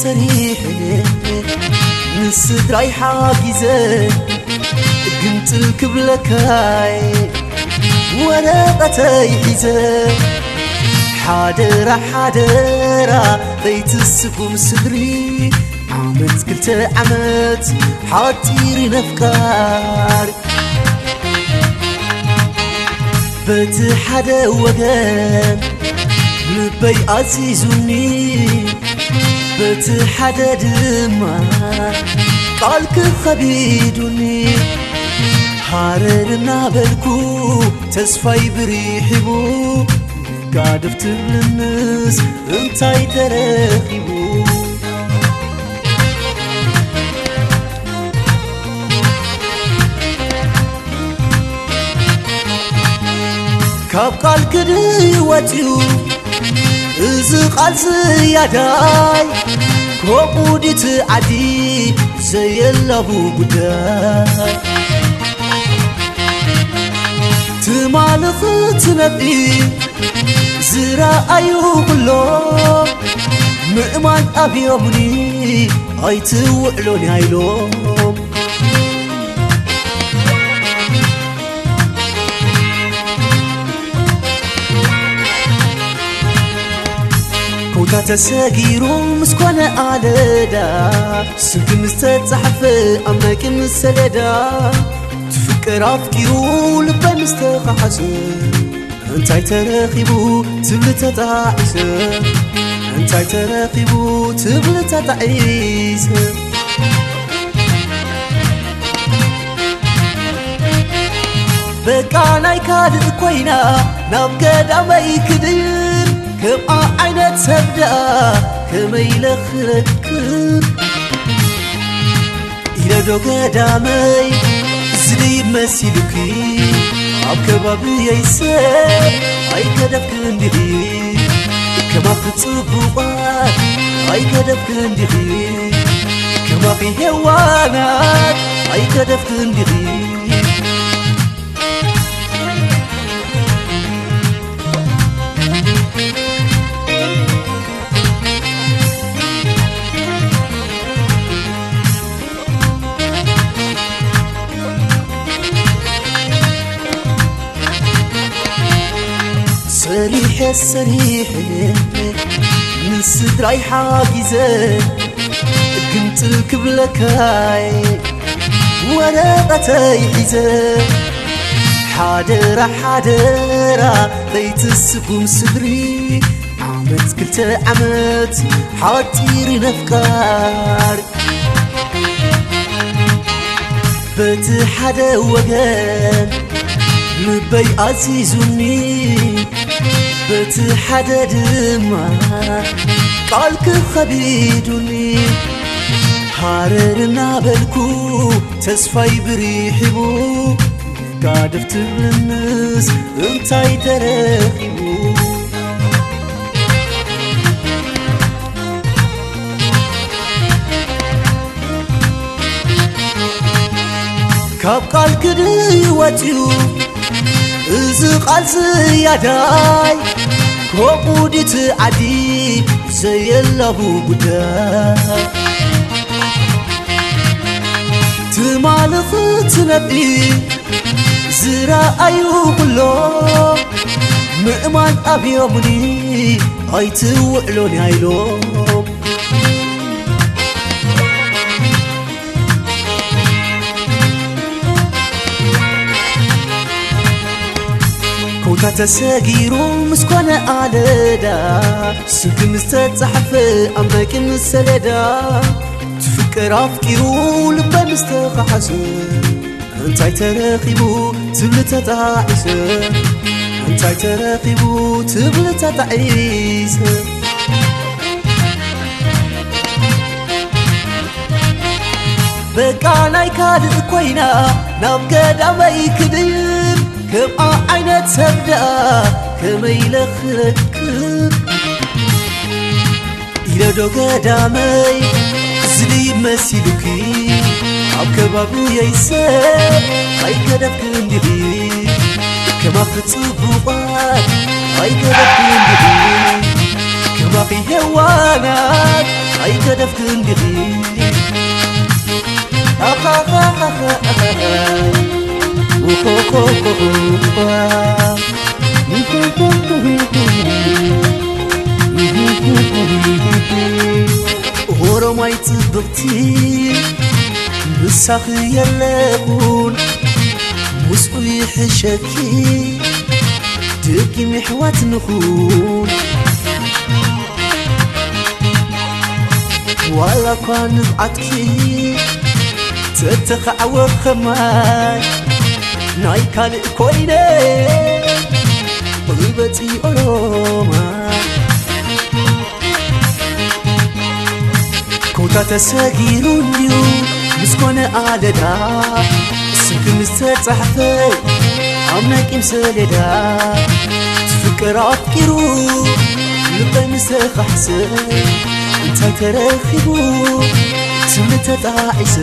ሰሪሐ ንስድራይ ሓጊዘ ግንጥል ክብለካይ ወረቐተይ ሒዘ ሓደራ ሓደራ ዘይትስጉም ስድሪ ዓመት ክልተ ዓመት ሓፂር ነፍቃር በቲ ሓደ ወገን ልበይ ኣዚዙኒ በቲ ሓደ ድማ ቃልክ ኸቢዱኒ ሃረር እናበልኩ ተስፋይ ብሪሒቡ ጋድፍ ትብልንስ እንታይ ተረኺቡ ካብ ቃል ክድወት እዩ እዚ ቃል ዝያዳይ ኮቁዲት ዓዲ ዘየላቡ ጉዳይ ትማልኽ ትነቢ ዝረኣዩ ኩሎ ምእማን ኣብዮምኒ ኣይትውዕሎን ኣይሎም ኮታ ተሰጊሩ ምስ ኮነ ኣለዳ ስምኪ ምስ ተጻሕፈ ኣብ ናይ ቅምስ ሰሌዳ ትፍቅር ኣፍቂሩ ልበይ ምስ ተኻሓሰ እንታይ ተረኺቡ ትብል ተጣዒሰ እንታይ ተረኺቡ ትብል ተጣዒሰ በቃ ናይ ካልእ ኮይና ናብ ገዳመይ ክድር ከምኣ ዓይነት ሰብ ደኣ ከመይ ኢለ ክረክብ ኢለ ዶ ገዳመይ ዝድይብ መሲሉኪ ኣብ ከባብየይ ሰብ ኣይገደፍክን ዲኺ ከማኺ ጽቡቓት ኣይገደፍክን ዲኺ ከማኺ ሄዋናት ኣይገደፍክን ዲኺ ሰሪሐ ሰሪሐ ንስድራይ ሓጊዘ ግንጥል ክብለካይ ወረቐተይ ሒዘ ሓደራ ሓደራ ከይትስጉም ስድሪ ዓመት ክልተ ዓመት ሓፂር ነፍቃር በቲ ሓደ ወገን ልበይ ኣዚዙኒ በቲ ሓደ ድማ ቃልክ ኸቢዱኒ ሃረር እናበልኩ ተስፋይ ብሪሒቡ ጋድፍ ትብልንስ እንታይ ተረኺቡ ካብ ቃል ክድወት እዩ እዚ ቃል ዝያዳይ ኮቁዲት ዓዲ ዘየላቡ ጉዳይ ትማልኽ ትነቢ ዝረኣዩ ኩሎ ምእማን ኣብዮምኒ ኣይትውዕሎን ያይሎም ኮታ ተሰጊሩ ምስ ኮነ ኣለዳ ስምኪ ምስ ተጻሕፈ ኣብ ናይ ቅምስ ሰሌዳ ትፍቅር ኣፍቂሩ ልበ ምስ ተኻሓሰ እንታይ ተረኺቡ ትብል ተጣዒሰ እንታይ ተረኺቡ ትብል ተጣዒሰ በቃ ናይ ካልእ ኮይና ናብ ገዳመይ ክድይብ ከምኣ ዓይነት ሰብ ደኣ ከመይ ኢለ ክረክብ ኢለ ዶ ገዳመይ ዝድይብ መሲሉኪ ኣብ ከባብየይ ሰብ ኣይገደፍክን ዲኺ ከማኺ ጽቡቓት ኣይገደፍክን ዲኺ ከማ ኣኺ ሄዋናት ኣይገደፍክን ዲኺ? ኣኻኻኻኻ ኦሮማይ ጽብቕቲ ንሳኺ የለኹን ምስኡ ይሕሸኪ ደጊም ይሕዋት ንኹን። ዋላ እኳ ንብዓትኪ ተተኻዕወ ኸማይ ናይ ካልእ ኮይነ ርበፂ ኦሮማ ኮታ ተሰጊሩ እንድዩ ምስ ኮነ ኣለዳ ስምኪ ምስ ተጻሕፈ ኣብ ናይ ቂም ሰሌዳ ትፍቅር ኣፍቂሩ ልበይ ምስ ተኻሕሰ እንታይ ተረኺቡ ትብል ተጣዒሰ